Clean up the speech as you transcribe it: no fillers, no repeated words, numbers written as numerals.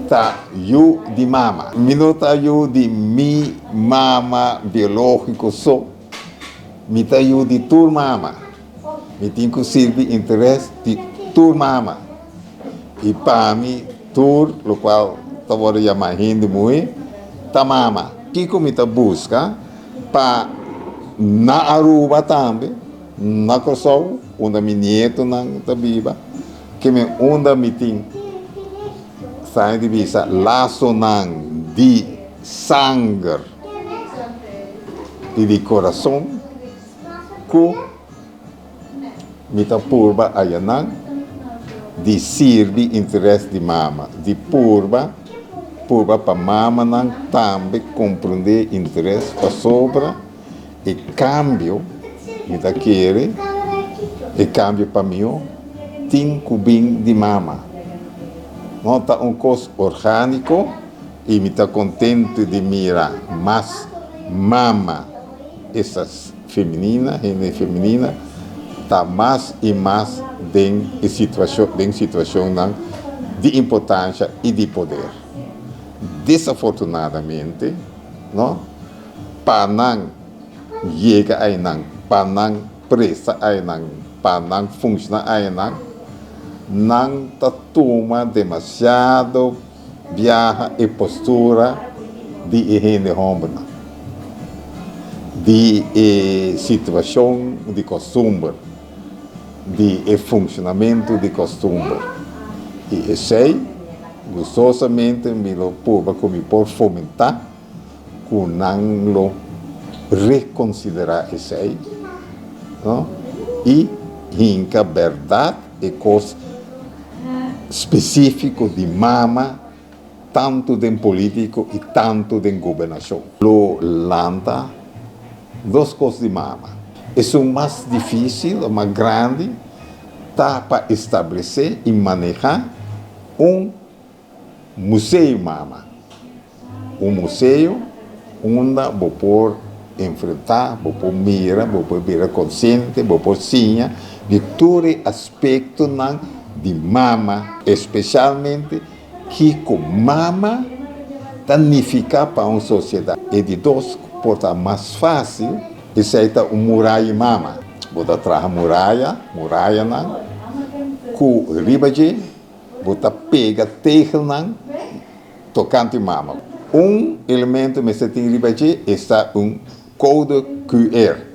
Ta yu di mama. Mi no ta yu di mi mama biológiko so. Mi ta yu di tur mama. Mi tin ku sirbi interes di tur mama. I pa mi tur lokual ta wòrdu yamá hende muhé ta mama. Kiko mi ta buska pa na Aruba tambe, na Kòrsou, unda mi nietonan ta biba, ke men unda mi tin saña di bisa lasonan di sanger i di korason ku mi ta purba ayanan di sirbi interes di mama, di purba purba pa mamanan tambe komprendé interes pasobra e kambio mi ta kere e kambio pa mihó tin ku bin di mama. No ta un kos orgániko i mi ta kontentu di mira mas mama esas femenina, hende femenina ta mas i mas den e situashon den situashonnan di importansha i di poder. Desafortunadamente, no, pa nan yega ainan, pa nan presta ainan, pa nan funshoná ainan, nan ta tuma demasiado biaha e postura di e hende hòmbernan, di e situashon di kostumber, di e funshonamentu di kostumber. I esei gustosamente mi lo purba ku mi por fomentá ku nan lo rekonsiderá esei, no, i hinka bèrdat e kos spesífiko di mama tantu den polítiko i tantu den gobernashon. Lo lanta dos kos di mama. Esun mas difísil o mas grandi ta pa establesé i manehá un museo mama. Un museo unda bo por enfrentá, bo por mira, bo por bira konsiente, bo por siña di tur e aspektonan di mama, espesialmente kiko mama ta nifiká pa un sosiedat. E di dos ku por ta mas fásil, esei ta un muraya mama. Bo ta traha muraya, murayanan ku riba dje bo ta pega tegelnan tokante mama. Un elemento mester tin riba dje esta un kode QR.